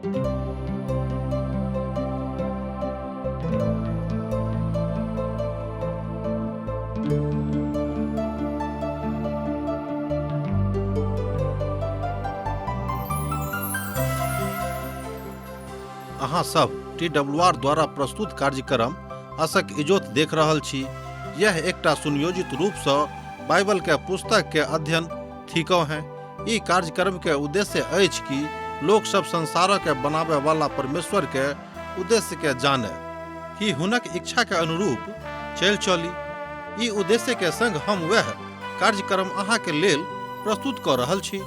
अहाँ सब T W R द्वारा प्रस्तुत कार्यक्रम असक इजोत देख रहल छी। यह एकटा सुनियोजित रूप सँ बाइबल के पुस्तक के अध्ययन थिकौ हैं। ई कार्यक्रम के उद्देश्य अछि कि लोक सब संसार के बनावे वाला परमेश्वर के उद्देश्य के जाने कि हुनक इच्छा के अनुरूप चलि चली। ई उद्देश्य के संग हम वएह कार्यक्रम अहाँ के लेल प्रस्तुत कऽ रहल छी।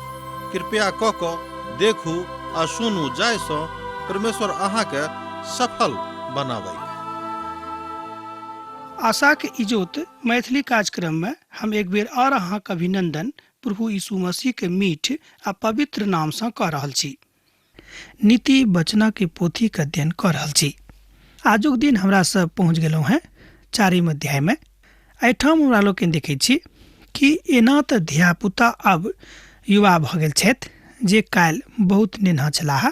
कृपया कऽ कऽ देखू आ सुनू जाहि सँ परमेश्वर अहाँ के सफल बनाबय। आशाक इजोत मैथिली कार्यक्रम में हम एक बेर और अहाँक अभिनंदन प्रभु यीशु मसीह के मीठ आ पवित्र नाम सँ कऽ रहल छी। नीति वचनक पोथीक अध्ययन कऽ रहल छी। आजुक दिन हमरा सब पहुँच गेलहुँ हेँ चारिम अध्यायमे। एहिठाम हमरा लोकनि देखै छी कि एना तऽ धियापुता आब युवा भऽ गेल छथि जे काल्हि बहुत नेन्हा छलाह।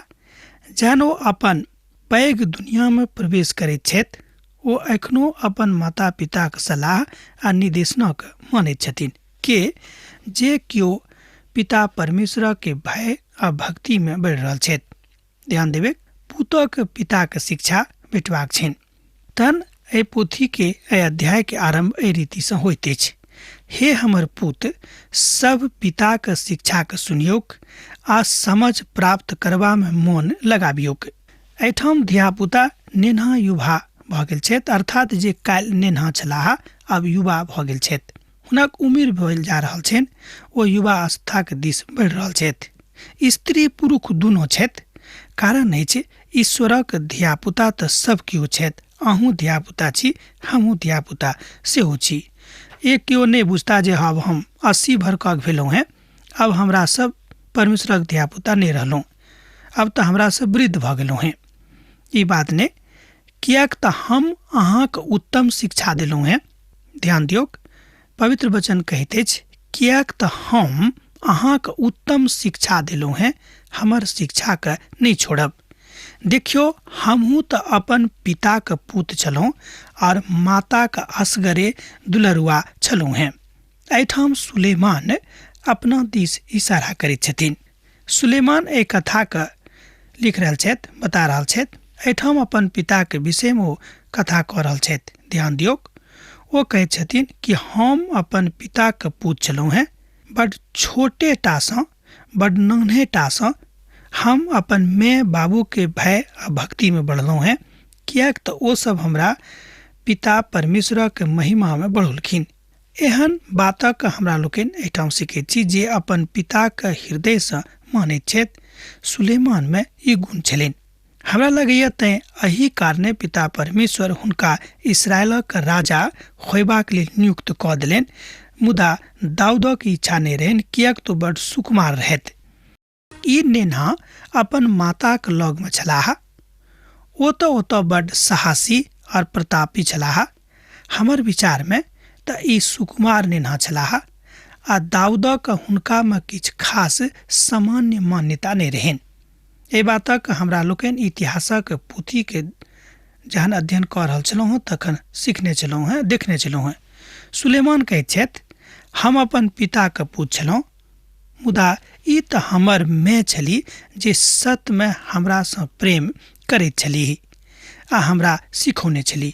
जहन ओ अपन पैघ दुनियामे प्रवेश करैत छथि ओ एखनो अपन माता पिताक सलाह आ निर्देशनक मानैत छथिन। के जे केओ पिता परमेश्वरके भय आ भक्तिमे बढ़ि रहल छथि। ध्यान देबै, पुतक पिताक शिक्षा भेटबाक छनि। तहन एहि पोथीके एहि अध्यायके आरम्भ एहि रीतिसँ होइत अछि। हे हमर पुत, सब पिताक शिक्षाक सुनियौक आ समझ प्राप्त करबामे मोन लगाबियौक। एहिठाम धियापुता नेन्हा युवा भऽ गेल छथि, अर्थात जे काल्हि नेन्हा छलाह आब युवा भऽ गेल छथि। हुनक उमिर भेल जा रहल छनि, ओ युवा अवस्थाक दिस बढ़ि रहल छथि। स्त्री पुरुष दुनू छथि। कारण अछि ईश्वरक धियापुता तऽ सब केओ छथि, अहूँ धियापुता छी, हमहूँ धियापुता सेहो छी। एक केओ नहि बुझता जे आब हम 80 भरकक भेलहुँ हेँ, आब हमरा सब परमेश्वरक धियापुता नहि रहलहुँ, आब तऽ हमरा सब वृद्ध भऽ गेलहुँ हेँ। ई बात नहि, किएक तऽ हम अहाँक उत्तम शिक्षा देलहुँ हेँ। ध्यान दियौक, पवित्र वचन कहैत अछि, किएक तऽ हम अहाँक उत्तम शिक्षा देलहुँ हेँ, हमर शिक्षाके नहि छोड़ब। देखियौ, हमहूँ तऽ अपन पिताक पूत छलहुँ आओर माताक असगरे दुलरुआ छलहुँ हेँ। एहिठाम सुलेमान अपना दिस इशारा करैत छथिन। सुलेमान एहि कथाके लिख रहल छथि, बता रहल छथि। एहिठाम अपन पिताके विषयमे ओ कथा कऽ रहल छथि। ध्यान दियौक, ओ कहैत छथिन कि हम अपन पिताके पूत छलहुँ हेँ, बड छोटे टासँ, बड नन्हे टासँ हम अपन माय बाबूके भय आ भक्तिमे बढ़लहुँ हेँ, किएक तऽ ओ सब हमरा पिता परमेश्वरक महिमामे बढ़ौलखिन। एहन बातक हमरा लोकनि एहिठाम सिखैत छी जे अपन पिताक हृदयसँ मानैत छथि। सुलेमानमे ई गुण छलनि। हमरा लगैए तैँ एहि कारणे पिता परमेश्वर हुनका इसराइलक राजा होयबाक लेल नियुक्त कऽ देलनि। मुदा दाऊदक इच्छा नहि रहनि, किएक तऽ बड सुकुमार रहथि। ई नेन्हा अपन माताक लगमे छलाह। ओ तऽ ओतऽ बड्ड साहसी आओर प्रतापी छलाह। हमर विचारमे तऽ ई सुकुमार नेन्हा छलाह आ दाऊदक हुनकामे किछु खास सामान्य मान्यता नहि रहनि। एहि बातक हमरा लोकनि इतिहासक पोथीके जहन अध्ययन कऽ रहल छलहुँ हँ तखन सिखने छलहुँ हँ, देखने छलहुँ हँ। सुलेमान कहैत छथि, हम अपन पिताके पूत छलहुँ, मुदा ई तऽ हमर माय छली जे सतमे हमरासँ प्रेम करैत छलीह आ हमरा सिखौने छली।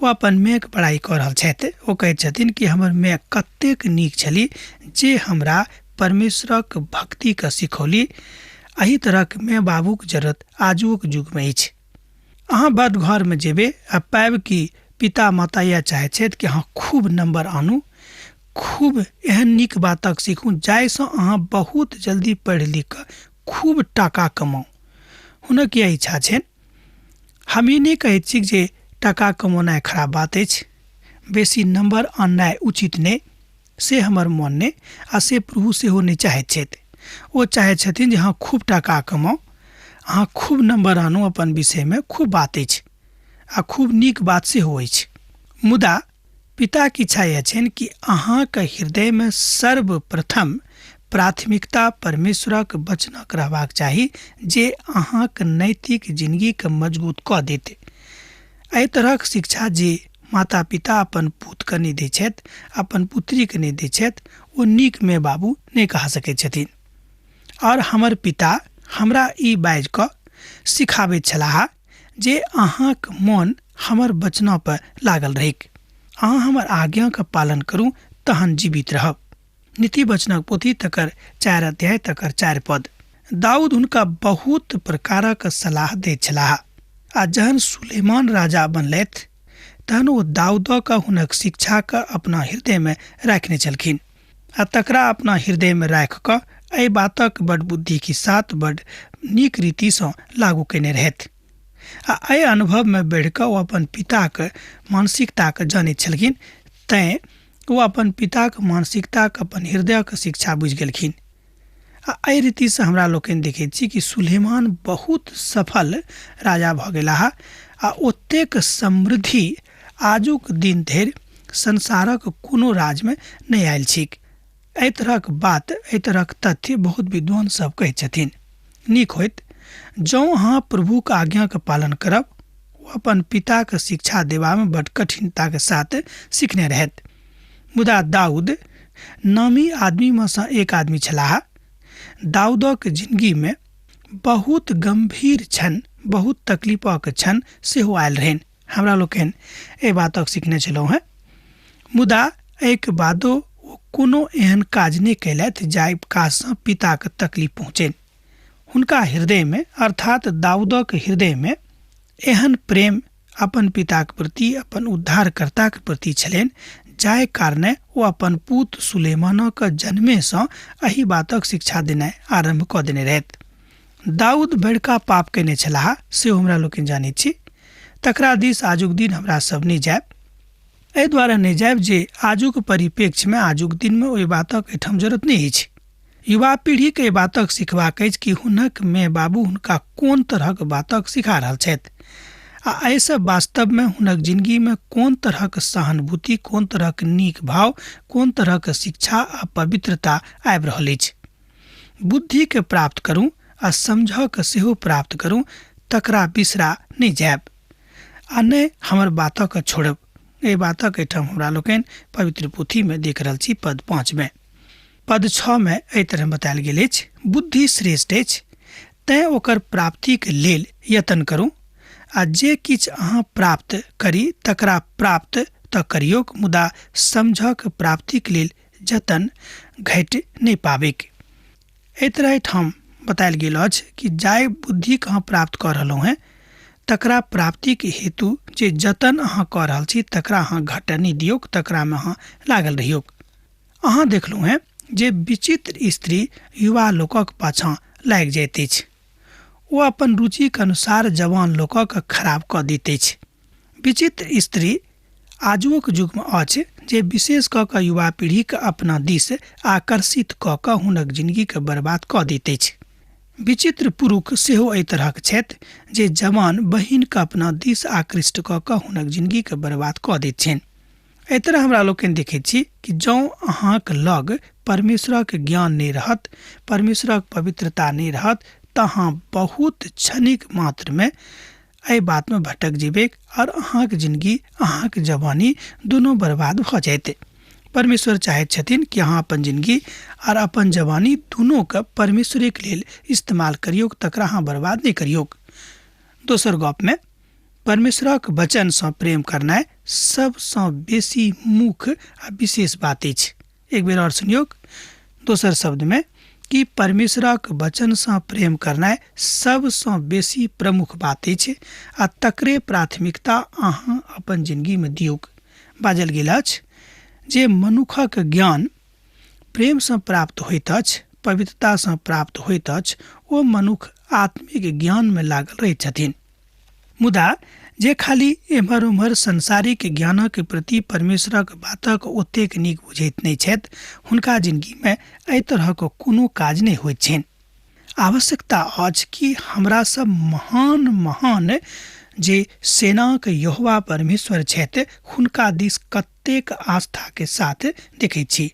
ओ अपन मायक बड़ाइ कऽ रहल छथि। ओ कहैत छथिन कि हमर माय कतेक नीक छली जे हमरा परमेश्वरक भक्तिके सिखौली। एहि तरहक माय बाबूक जरूरत आजुक युगमे अछि। अहाँ बड घरमे जेबै आ पाबि कि पिता माता इएह चाहैत छथि कि अहाँ खूब नम्बर आनू, खूब एहन नीक बातक सीखू जाहिसँ अहाँ बहुत जल्दी पढ़ि लिख कऽ खूब टाका कमाउ। हुनक इएह इच्छा छनि। हम ई नहि कहैत छी जे टाका कमौनाइ खराब बात अछि, बेसी नम्बर आननाइ उचित नहि, से हमर मन नहि आ से प्रभु सेहो नहि चाहैत छथि। ओ चाहैत छथिन जे अहाँ खूब टाका कमाउ, अहाँ खूब नम्बर आनू अपन विषयमे, खूब बात अछि आ खूब नीक बात सेहो अछि। मुदा पिताक इच्छा इएह छनि कि अहाँक हृदयमे सर्वप्रथम प्राथमिकता परमेश्वरक वचनक रहबाक चाही जे अहाँक नैतिक जिनगीके मजबूत कऽ देत। एहि तरहक शिक्षा जे माता पिता अपन पुतके नहि दै छथि, अपन पुत्रीके नहि दै छथि, ओ नीक माय बाबू नहि कहा सकै छथिन। आओर हमर पिता हमरा ई बाजि कऽ सिखाबैत छलाह जे अहाँक मोन हमर वचनपर लागल रहैक, अहाँ हमर आज्ञाके पालन करू तहन जीवित रहब। नीति वचनक पोथी तकर 4 अध्याय तकर 4 पद। दाऊद हुनका बहुत प्रकारक सलाह दैत छलाह आ जहन सुलेमान राजा बनलथि तहन ओ दाऊदक हुनक शिक्षाके अपना हृदयमे राखने छलखिन आ तकरा अपना हृदयमे राखि कऽ एहि बातक बड बुद्धिके साथ बड नीक रीतिसँ लागू कयने रहथि आ एहि अनुभवमे बढ़ि कऽ ओ अपन पिताक मानसिकताके जनैत छलखिन, तैँ ओ अपन पिताक मानसिकताके अपन हृदयके शिक्षा बुझि गेलखिन। आ एहि रीतिसँ हमरा लोकनि देखैत छी कि सुलेमान बहुत सफल राजा भऽ गेलाह आ ओतेक समृद्धि आजुक दिन धरि संसारक कोनो राज्यमे नहि आयल छैक। एहि तरहक बात, एहि तरहक तथ्य बहुत विद्वान सब कहै छथिन। नीक होइत जँ अहाँ प्रभुक आज्ञाके पालन करब। ओ अपन पिताके शिक्षा देबामे बड कठिनताके साथ सीखने रहथि, मुदा दाऊद नामी आदमीमे सँ एक आदमी छलाह। दाऊदक जिनगीमे बहुत गम्भीर क्षण, बहुत तकलीफक क्षण सेहो आयल रहनि। हमरा लोकनि एहि बातक सीखने छलहुँ हेँ। मुदा एहिके बादो ओ कोनो एहन काज नहि कयलथि जाहि काजसँ पिताके तकलीफ पहुँचनि। हुनका हृदयमे, अर्थात दाऊदक हृदयमे एहन प्रेम अपन पिताक प्रति, अपन उद्धारकर्ताक प्रति छलनि, जाहि कारणे ओ अपन पुत सुलेमानक जन्मेसँ एहि बातक शिक्षा देनाइ आरम्भ कऽ देने रहथि। दाऊद बड़का पाप कयने छलाह से हमरा लोकनि जानैत छी। तकरा दिस आजुक दिन हमरा सब नहि जायब। एहि दुआरे नहि जायब जे आजुक परिप्रेक्ष्यमे, आजुक दिनमे ओहि बातक एहिठाम जरूरत नहि अछि। युवा पीढ़ीके एहि बातक सिखबाक अछि कि हुनक माय बाबू हुनका कोन तरहक बातक सिखा रहल छथि आ एहिसँ वास्तवमे हुनक जिनगीमे कोन तरहक सहानुभूति, कोन तरहक नीक भाव, कोन तरहक शिक्षा आ पवित्रता आबि रहल अछि। बुद्धिके प्राप्त करू आ समझऽके सेहो प्राप्त करू, तकरा बिसरा नहि जायब आ नहि हमर बातक छोड़ब। एहि बातक एहिठाम हमरा लोकनि पवित्र पोथीमे देख रहल छी। पद 5 मे, पद 6 मे एहि तरह बतायल गेल अछि, बुद्धि श्रेष्ठ अछि तैँ ओकर प्राप्तिके लेल यत्न करू आ जे किछु अहाँ प्राप्त करी तकरा प्राप्त तऽ करियौक, मुदा समझक प्राप्तिके लेल जतन घटि नहि पाबैक। एहि तरह एहिठाम बतायल गेल अछि कि जाहि बुद्धिके अहाँ प्राप्त कऽ रहलहुँ हेँ तकरा प्राप्तिके हेतु जे जतन अहाँ कऽ रहल छी तकरा अहाँ घटऽ नहि दियौक, तकरामे अहाँ लागल रहियौक। अहाँ देखलहुँ हेँ जे विचित्र स्त्री युवा लोकक पाछाँ लागि जाइत अछि। ओ अपन रुचिके अनुसार जवान लोकक खराब कऽ दैत अछि। विचित्र स्त्री आजुक युगमे अछि जे विशेष कऽ कऽ युवा पीढ़ीके अपना दिस आकर्षित कऽ कऽ हुनक जिनगीके बर्बाद कऽ दैत अछि। विचित्र पुरुष सेहो एहि तरहक छथि जे जवान बहिनके अपना दिस आकृष्ट कऽ कऽ हुनक जिनगीके बर्बाद कऽ दैत छनि। एहि तरह हमरा लोकनि देखैत छी कि जँ अहाँक लग परमेश्वरक ज्ञान नहि रहत, परमेश्वरक पवित्रता नहि रहत, तऽ अहाँ बहुत क्षणिक मात्रमे एहि बातमे भटक जेबैक आओर अहाँक जिनगी, अहाँक जवानी दुनू बर्बाद भऽ जायत। परमेश्वर चाहैत छथिन कि अहाँ अपन जिनगी आओर अपन जवानी दुनूके परमेश्वरेके लेल इस्तेमाल करियौक, तकरा अहाँ बर्बाद नहि करियौक। दोसर गपमे परमेश्वरक वचनसँ प्रेम करनाइ सबसँ बेसी मुख्य आ विशेष बात अछि। एक बेर आओर सुनियौक, दोसर शब्दमे कि परमेश्वरक वचनसँ प्रेम करनाइ सबसँ बेसी प्रमुख बात अछि आ तकरे प्राथमिकता अहाँ अपन जिनगीमे दियौक। बाजल गेल अछि जे मनुखक ज्ञान प्रेमसँ प्राप्त होइत अछि, पवित्रतासँ प्राप्त होइत अछि, ओ मनुख आत्मिक ज्ञानमे लागल रहैत छथिन। मुदा जे खाली एम्हर ओम्हर सांसारिक ज्ञानक प्रति परमेश्वरक बातक ओतेक नीक बुझैत नहि छथि, हुनका जिनगीमे एहि तरहक कोनो काज नहि होइत छनि। आवश्यकता अछि कि हमरा सब महान महान जे सेनाक यहोवा परमेश्वर छथि हुनका दिस कतेक आस्थाके साथ देखैत छी।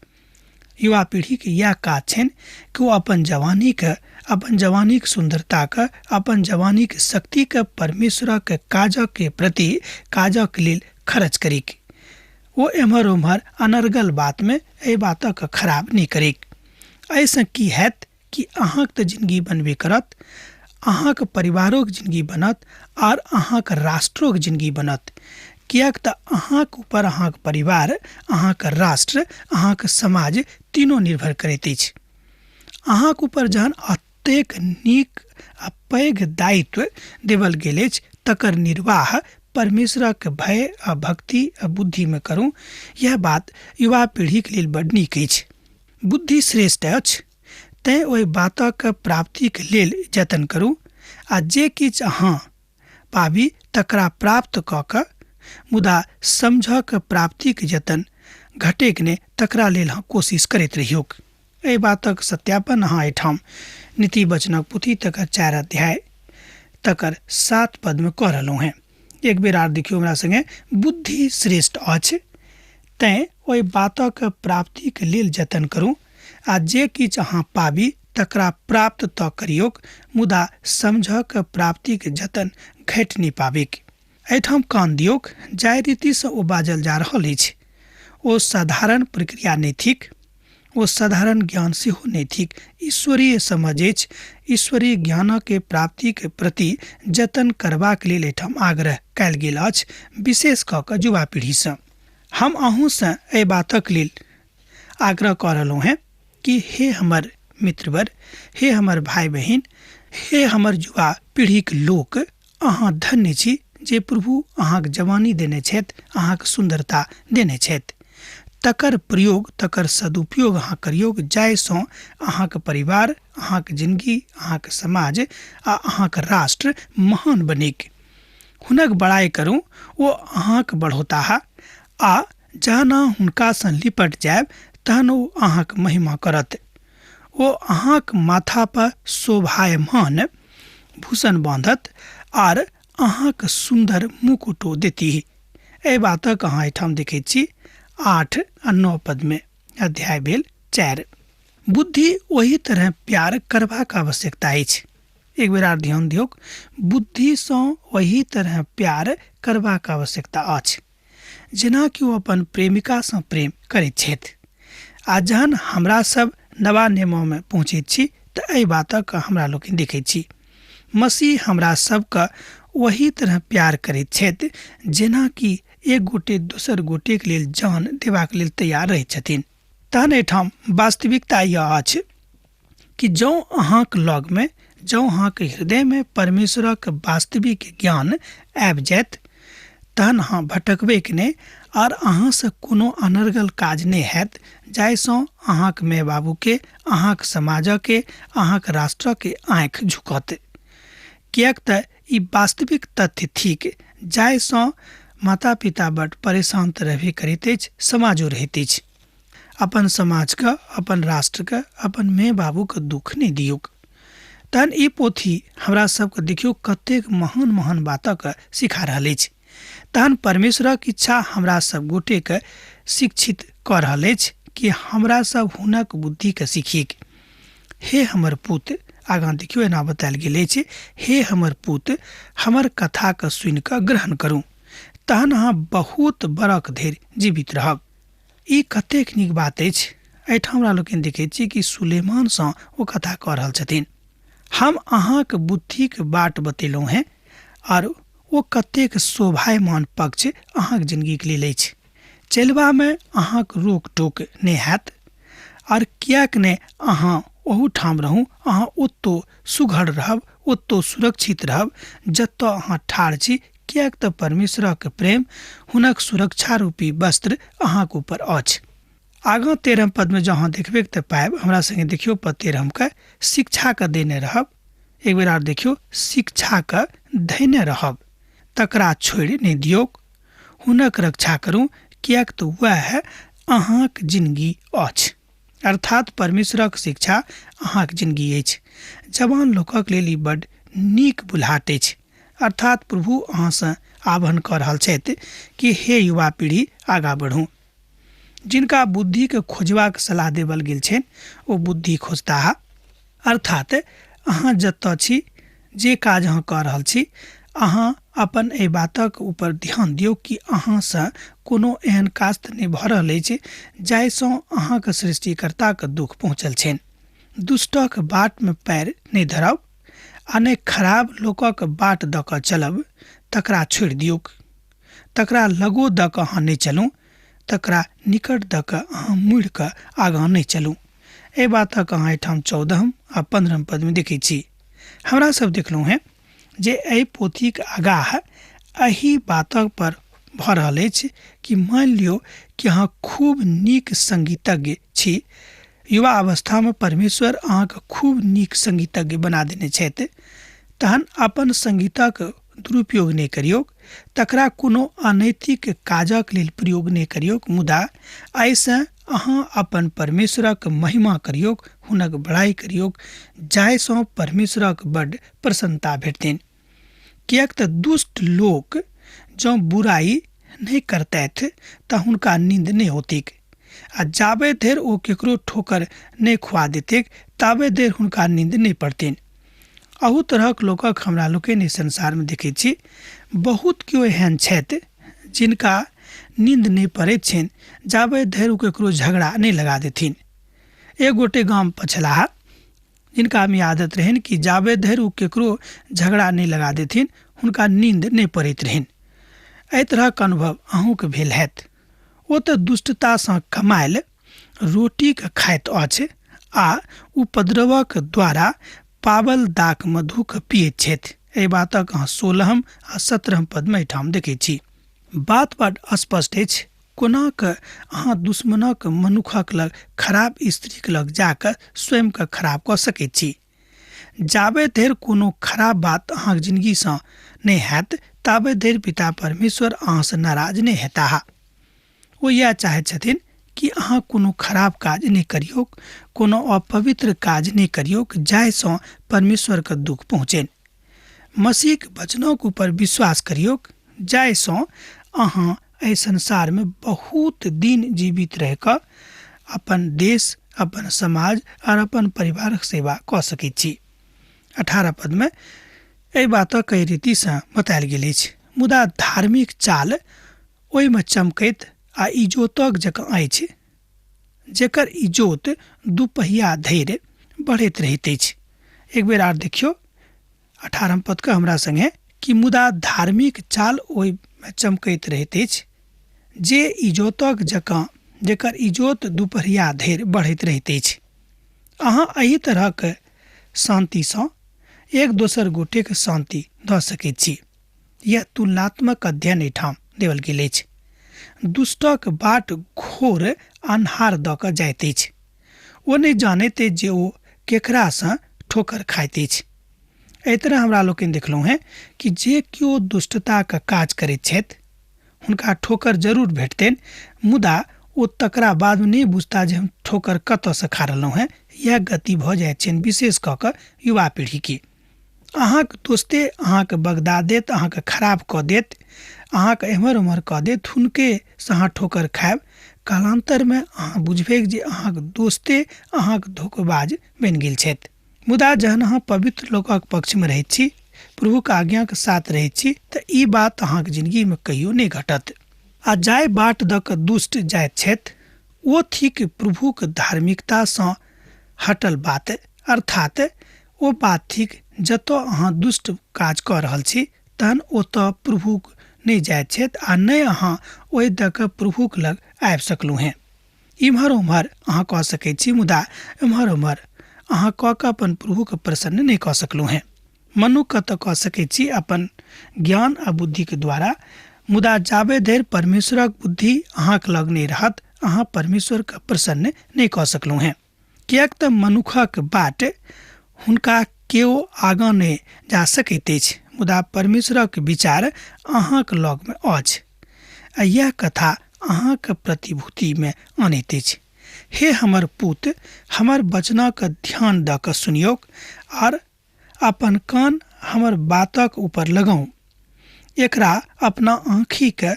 युवा पीढ़ीके इएह काज छनि कि ओ अपन जवानीके, अपन जवानीके सुन्दरताके, अपन जवानीके शक्तिके परमेश्वरक काजके प्रति, काजक लेल खर्च करिक। ओ एम्हर ओम्हर अनर्गल बातमे एहि बातक खराब नहि करिक। एहिसँ की हैत कि अहाँके तऽ जिनगी बनबे करत, अहाँके परिवारोके जिनगी बनत आर अहाँके राष्ट्रोके जिनगी बनत। किएक तऽ अहाँके ऊपर अहाँके परिवार, अहाँके राष्ट्र, अहाँके समाज तीनू निर्भर करैत अछि। अहाँके ऊपर जहन अतेक नीक आ पैघ दायित्व देवल गेल अछि तकर निर्वाह परमेश्वरक भय आ भक्ति आ बुद्धिमे करू। यह बात युवा पीढ़ीके लेल बड नीक अछि। बुद्धि श्रेष्ठ अछि, तैँ ओहि बातक प्राप्तिके लेल जतन करू आ जे किछु अहाँ पाबी तकरा प्राप्त कऽ कऽ, मुदा समझक प्राप्तिके जतन घटेक नहि, तकरा लेल अहाँ कोशिश करैत रहियौक। एहि बातक सत्यापन अहाँ एहिठाम नीति वचनक पोथी तकर 4 अध्याय तकर 7 पदमे कऽ रहलहुँ हेँ। एक बेर आर देखियौ हमरा संगे, बुद्धि श्रेष्ठ अछि, तैँ ओहि बातक प्राप्तिके लेल जतन करू आ जे किछु अहाँ पाबी तकरा प्राप्त तऽ करियौक, मुदा समझक प्राप्तिके जतन घटि नहि पाबिक। एहिठाम कान दियौक, जाहि रीतिसँ ओ बाजल जा रहल अछि ओ साधारण प्रक्रिया नहि थिक, ओ साधारण ज्ञान सेहो नहि थिक, ईश्वरीय समझ अछि। ईश्वरीय ज्ञानके प्राप्तिके प्रति जतन करबाक लेल एहिठाम आग्रह कयल गेल अछि, विशेष कऽ कऽ युवा पीढ़ीसँ। हम अहूँसँ एहि बातक लेल आग्रह कऽ रहलहुँ हेँ कि हे हमर मित्रवर, हे हमर भाई बहिन, हे हमर युवा पीढ़ीके लोक, अहाँ धन्य छी जे प्रभु अहाँके जवानी देने छथि, अहाँके सुन्दरता देने छथि। तकर प्रयोग, तकर सदुपयोग अहाँ करियौक, जाहिसँ अहाँके परिवार, अहाँके जिनगी, अहाँके समाज आ अहाँके राष्ट्र महान बनिक। हुनक बड़ाइ करू, ओ अहाँके बढ़ौताह आ जहन अहाँ हुनकासँ लिपट जायब तहन ओ अहाँके महिमा करत। ओ अहाँके माथा पर शोभायमान भूषण बाँधत आर अहाँके सुन्दर मुकुटो देतीह। एहि बातक अहाँ एहिठाम देखैत छी 8 आ 9 पदमे, अध्याय भेल 4। बुद्धि ओही तरह प्यार करबाक आवश्यकता अछि। एक बेर आर ध्यान दियौक, बुद्धिसँ ओही तरह प्यार करबाक आवश्यकता अछि जेना कि ओ अपन प्रेमिकासँ प्रेम करैत छथि। आ जहन हमरा सब नवा नियममे पहुँचैत छी तऽ एहि बातक हमरा लोकनि देखैत छी मसीह हमरा सबके ओही तरह प्यार करैत छथि जेना कि एक गोटे दोसर गोटेके लेल जान देबाक लेल तैयार रहैत छथिन। तहन एहिठाम वास्तविकता यह अछि कि जँ अहाँके लगमे, जँ अहाँके हृदयमे परमेश्वरक वास्तविक ज्ञान आबि जायत तहन अहाँ भटकबैके नहि आर अहाँसँ कोनो अनर्गल काज नहि हैत जाहिसँ अहाँके माय बाबूके, अहाँके समाजके, अहाँके राष्ट्रके आँखि झुकत। किएक तऽ ई वास्तविक तथ्य थिक जाहिसँ माता पिता बड परेशान तऽ रहबे करैत अछि, समाजो रहैत अछि। अपन समाजके, अपन राष्ट्रके, अपन माय बाबूके दुःख नहि दियौक। तहन ई पोथी हमरा सबके देखियौ कतेक महान महान बातक सिखा रहल अछि। तहन परमेश्वरक इच्छा हमरा सब गोटेके शिक्षित कऽ रहल अछि कि हमरा सब हुनक बुद्धिके सीखिक। हे हमर पुत, आगाँ देखियौ एना बतायल गेल अछि, हे हमर पुत, हमर कथाके सुनि कऽ ग्रहण करू, तहन अहाँ बहुत बरख धरि जीवित रहब। ई कतेक नीक बात अछि। एहिठाम हमरा लोकनि देखैत छी कि सुलेमानसँ ओ कथा कऽ रहल छथिन। हम अहाँके बुद्धिके बाट बतेलहुँ हेँ आर ओ कतेक शोभायमान पक्ष अहाँके जिनगीके लेल अछि। चलबामे अहाँके रोक टोक नहि हैत आर किएक नहि अहाँ ओहूठाम रहू, अहाँ ओतौ सुघड़ रहब, ओतौ सुरक्षित रहब जतऽ अहाँ ठाढ़ छी, किएक तऽ परमेश्वरक प्रेम हुनक सुरक्षा रूपी वस्त्र अहाँके ऊपर अछि। आगाँ 13 पदमे जँ अहाँ देखबै तऽ पायब, हमरा संगे देखियौ पद 13 के, शिक्षाके देने रहब। एक बेर आर देखियौ, शिक्षाके धयने रहब, तकरा छोड़ि नहि दियौक, हुनक रक्षा करू, किएक तऽ वएह अहाँक जिनगी अछि। अर्थात परमेश्वरक शिक्षा अहाँक जिनगी अछि। जवान लोकक लेल ई बड नीक बुल्हाट अछि। अर्थात प्रभु अहाँसँ आह्वान कऽ रहल छथि कि हे युवा पीढ़ी, आगाँ बढ़ू। जिनका बुद्धिके खोजबाक सलाह देवल गेल छनि ओ बुद्धि खोजताह। अर्थात अहाँ जतऽ छी, जे काज अहाँ कऽ रहल छी, अहाँ अपन एहि बातक ऊपर ध्यान दियौ कि अहाँसँ कोनो एहन काज तऽ नहि भऽ रहल अछि जाहिसँ अहाँके सृष्टिकर्ताके दुःख पहुँचल छनि। दुष्टक बाटमे पैर नहि धरब आ नहि खराब लोकक बाट दऽ कऽ चलब, तकरा छोड़ि दियौक। तकरा लगो दऽ कऽ अहाँ नहि चलू, तकरा निकट दऽ कऽ अहाँ मुड़ि कऽ आगाँ नहि चलू। एहि बातक अहाँ एहिठाम 14 आ 15 पदमे देखै छी। हमरा सब देखलहुँ हेँ जे एहि पोथीक आगाह एहि बातक पर भऽ रहल अछि कि मानि लियौ कि अहाँ खूब नीक संगीतज्ञ छी, युवा अवस्थामे परमेश्वर अहाँके खूब नीक संगीतज्ञ बना देने छथि, तहन अपन संगीतक दुरुपयोग नहि करियौक, तकरा कोनो अनैतिक काजक लेल प्रयोग नहि करियौक, मुदा एहिसँ अहाँ अपन परमेश्वरक महिमा करियौक, हुनक बड़ाइ करियौक, जाहिसँ परमेश्वरक बड्ड प्रसन्नता भेटतनि। किएक तऽ दुष्ट लोक जँ बुराइ नहि करतथि तऽ हुनका नींद नहि होतिक, आ जाबे धरि ओ केकरो ठोकर नहि खुआ देतैक ताबे धरि हुनका नींद नहि पड़तनि। अहू तरहक लोकक हमरा लोकनि संसारमे देखै छी। बहुत केओ एहन छथि जिनका नींद नहि पड़ैत छनि जाबे धरि ओ केकरो झगड़ा नहि लगा देथिन। एक गोटे गाम पर छलाह जिनका में आदत रहनि कि जाबे धरि ओ केकरो झगड़ा नहि लगा देथिन हुनका नींद नहि पड़ैत रहनि। एहि तरहक अनुभव अहूँके भेल हैत। ओ तऽ दुष्टतासँ कमायल रोटीके खाइत अछि आ उपद्रवक द्वारा पावल दाक मधुके पियैत छथि। एहि बातक अहाँ 16 आ 17 पदमे एहिठाम देखै छी। बात बड स्पष्ट अछि, कोना कऽ अहाँ दुश्मनक मनुखक लग, खराब स्त्रीक लग जाकऽ स्वयंके खराब कऽ सकैत छी। जाबे धरि कोनो खराब बात अहाँके जिंदगीसँ नहि हैत ताबे धरि पिता परमेश्वर अहाँसँ नाराज नहि हेताह। ओ इएह चाहैत छथिन कि अहाँ कोनो खराब काज नहि करियौक, कोनो अपवित्र काज नहि करियौक जाहिसँ परमेश्वरके दुःख पहुँचनि। मसीहक वचनक ऊपर विश्वास करियौक जाहिसँ अहाँ एहि संसारमे बहुत दिन जीवित रहि कऽ अपन देश, अपन समाज आओर अपन परिवारक सेवा कऽ सकैत छी। 18 पदमे एहि बातक कई रीतिसँ बतायल गेल अछि। मुदा धार्मिक चाल ओहिमे चमकैत आ इजोतक जकाँ अछि, जेकर इजोत दुपहिया धरि बढ़ैत रहैत अछि। एक बेर आर देखियौ 18 पदके हमरा संगे कि मुदा धार्मिक चाल ओहिमे चमकैत रहैत अछि जे इजोतक जकाँ, जेकर इजोत दुपहरिया धरि बढ़ैत रहैत अछि। अहाँ एहि तरहक शान्तिसँ एक दोसर गोटेके शान्ति दऽ सकैत छी। यह तुलनात्मक अध्ययन एहिठाम देवल गेल अछि। दुष्टक बाट घोर अन्हार दऽ कऽ जाइत अछि। ओ नहि जानैत अछि जे ओ केकरासँ ठोकर खाइत अछि। एहि तरह हमरा लोकनि देखलहुँ हेँ कि जे केओ दुष्टताके काज करैत छथि हुनका ठोकर जरूर भेटतनि, मुदा ओ तकरा बादमे नहि बुझता जे हम ठोकर कतऽसँ खा रहलहुँ हेँ। इएह गति भऽ जाइत छनि विशेष कऽ कऽ युवा पीढ़ीके। अहाँके दोस्ते अहाँके बगदा देत, अहाँके खराब कऽ देत, अहाँके एम्हर ओम्हर कऽ देत, हुनकेसँ अहाँ ठोकर खायब। कालान्तरमे अहाँ बुझबै जे अहाँके दोस्ते अहाँके धोखेबाज बनि गेल छथि। मुदा जहन अहाँ पवित्र लोकक पक्षमे रहैत छी, प्रभुक आज्ञाके साथ रहैत छी, तऽ ई बात अहाँके जिंदगीमे कहियो नहि घटत। आ जाहि बाट दऽ कऽ दुष्ट जाइत छथि ओ थिक प्रभुक धार्मिकतासँ हटल बात, अर्थात ओ बात थिक जतऽ अहाँ दुष्ट काज कऽ रहल छी तहन ओतऽ प्रभु नहि जाइत छथि आ नहि अहाँ ओहि दऽ कऽ प्रभुक लग आबि सकलहुँ हेँ। इम्हर ओम्हर अहाँ कऽ सकैत छी, मुदा एम्हर ओम्हर अहाँ कऽ कऽ अपन प्रभुके प्रसन्न नहि कऽ सकलहुँ हेँ। मनुखके तऽ कऽ सकैत छी अपन ज्ञान आ बुद्धिके द्वारा, मुदा जाबे धरि परमेश्वरक बुद्धि अहाँके लग नहि रहत अहाँ परमेश्वरके प्रसन्न नहि कऽ सकलहुँ हेँ। किएक तऽ मनुखक बाट हुनका केओ आगाँ नहि जा सकैत अछि, मुदा परमेश्वरक विचार अहाँक लगमे अछि आ यह कथा अहाँक प्रतिभूतिमे अनैत अछि। हे हमर पुत, हमर वचनक ध्यान दऽ कऽ सुनियौक आर अपन कान हमर बातक ऊपर लगाउ। एकरा अपना आँखिके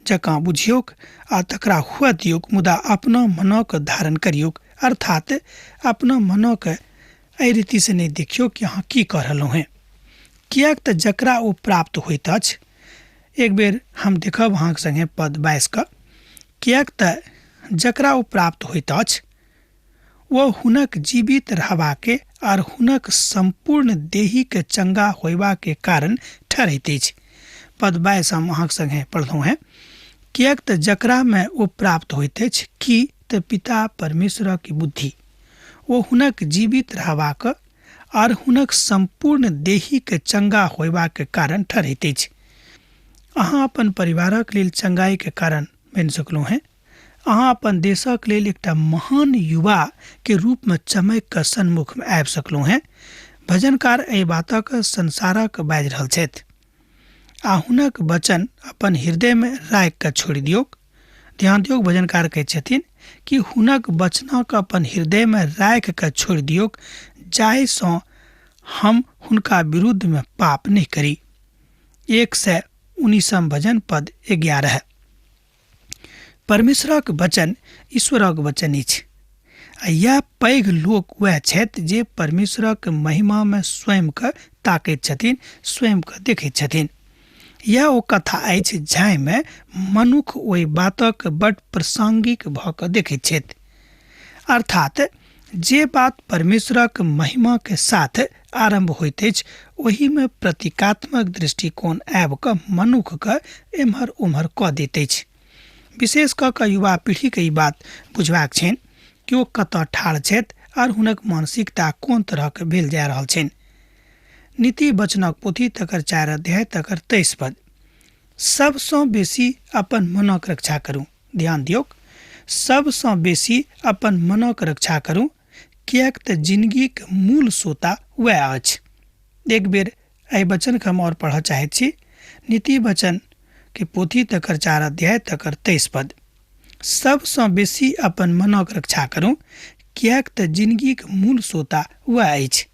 जकाँ बुझियौक आ तकरा हुअ दियौक, मुदा अपना मनक धारण करियौक, अर्थात अपना मनक एहि रीतिसँ नहि देखियौ कि अहाँ की कऽ रहलहुँ हेँ, किएक तऽ जकरा ओ प्राप्त होइत अछि। एक बेर हम देखब अहाँक सङ्गे पद 22 कऽ, किएक तऽ जकरा ओ प्राप्त होइत अछि ओ हुनक जीवित रहबाके आर हुनक सम्पूर्ण देहीके चंगा होयबाके कारण ठहरैत अछि। पद 22 हम अहाँक सङ्गे पढ़लहुँ हेँ, किएक तऽ जकरामे ओ प्राप्त होइत अछि की तऽ पिता परमेश्वरक बुद्धि, ओ हुनक जीवित रहबाक आर हुनक सम्पूर्ण देहीके चंगा होयबाक कारण ठहरैत अछि। अहाँ अपन परिवारक लेल चंगाईके कारण बनि सकलहुँ हेँ। अहाँ अपन देशक लेल एकटा महान युवा के रूप में चमकि कऽ सन्मुख में आबि सकलहुँ हेँ। भजनकार एहि बातक संसारक बाजि रहल छथि आ हुनक वचन अपन हृदय में राखि कऽ छोड़ि दियौक। ध्यान दियौक, भजनकार कहै छथिन कि हुनक वचनक अपन हृदय में राखि कऽ छोड़ि दियौक, जाहिसँ हम हुनका विरुद्ध में पाप नहि करी। 119 भजन पद 11। परमेश्वरक वचन ईश्वरक वचन अछि आ इएह पैघ लोक वएह छथि जे परमेश्वरक महिमामे स्वयंके ताकैत छथिन, स्वयंके देखैत छथिन। इएह ओ कथा अछि जाहिमे मनुख ओहि बातक बड प्रासंगिक भऽ कऽ देखैत छथि, अर्थात जे बात परमेश्वरक महिमाके साथ आरम्भ होइत अछि ओहिमे प्रतीकात्मक दृष्टिकोण आबि कऽ मनुखके एम्हर ओम्हर कऽ दैत अछि। विशेष कऽ कऽ युवा पीढ़ीके ई बात बुझबाक छनि कि ओ कतऽ ठाढ़ छथि आर हुनक मानसिकता कोन तरहक भेल जा रहल छनि। नीति वचनक पोथी तकर 4 अध्याय तकर 23 पद। सबसँ बेसी अपन मनक रक्षा करू। ध्यान दियौक, सबसँ बेसी अपन मनक रक्षा करू, किएक तऽ जिनगीक मूल सोता वएह अछि। एक बेर एहि वचनके हम आओर पढ़ऽ चाहैत छी। नीति वचन के पोथी तकर 4 अध्याय तकर 23 पद। सबसँ बेसी अपन मनक रक्षा करू, किएक तऽ जिनगीक मूल सोता वएह अछि।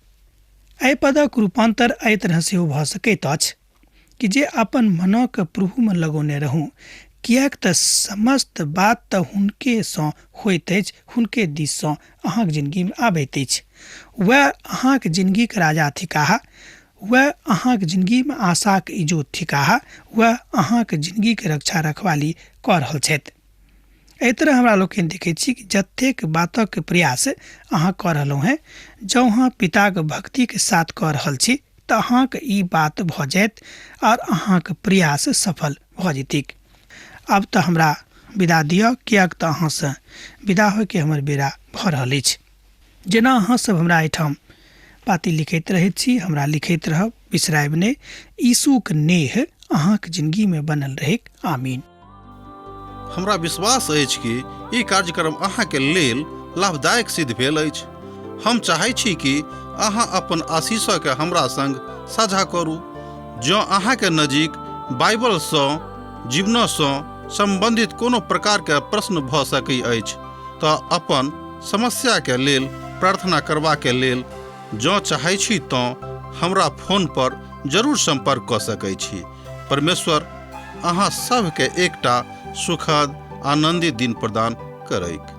एहि पदक रूपांतर एहि तरह सेहो भऽ सकैत अछि कि जे अपन मनक प्रभुमे लगौने रहू, किएक तऽ समस्त बात तऽ हुनकेसँ होइत अछि, हुनके दिससँ अहाँक जिनगीमे आबैत अछि। वएह अहाँक जिनगीक राजा थिकाह, वएह अहाँक जिनगीमे आशाक इजोत थिकाह, वएह अहाँक जिनगीक रक्षा रखवाली कऽ रहल छथि। एहि तरह हमरा लोकनि देखैत छी कि जतेक बातक प्रयास अहाँ कऽ रहलहुँ हेँ, जँ अहाँ पिताक भक्तिके साथ कऽ रहल छी तऽ अहाँक ई बात भऽ जायत आर अहाँक प्रयास सफल भऽ जेतैक। आब तऽ हमरा विदा दिअ, किएक तऽ अहाँसँ विदा होइके हमर बेरा भऽ रहल अछि। जेना अहाँ सब हमरा एहिठाम पाती लिखैत रहैत छी, हमरा लिखैत रहब, बिसरायब नहि। यीशुक नेह अहाँक जिंदगीमे बनल रहैक। आमीन। हमरा विश्वास अछि कि ई कार्यक्रम अहाँके लेल लाभदायक सिद्ध भेल अछि। हम चाहै छी कि अहाँ अपन आशीषके हमरा संग साझा करू। जँ अहाँके नजीक बाइबलसँ जीवनसँ सम्बन्धित कोनो प्रकारके प्रश्न भऽ सकै अछि तऽ अपन समस्याके लेल प्रार्थना करबाके लेल जँ चाहै छी तँ हमरा फोन पर जरूर सम्पर्क कऽ सकै छी। परमेश्वर अहाँ सभके एकटा सुखद आनन्दित दिन प्रदान करैक।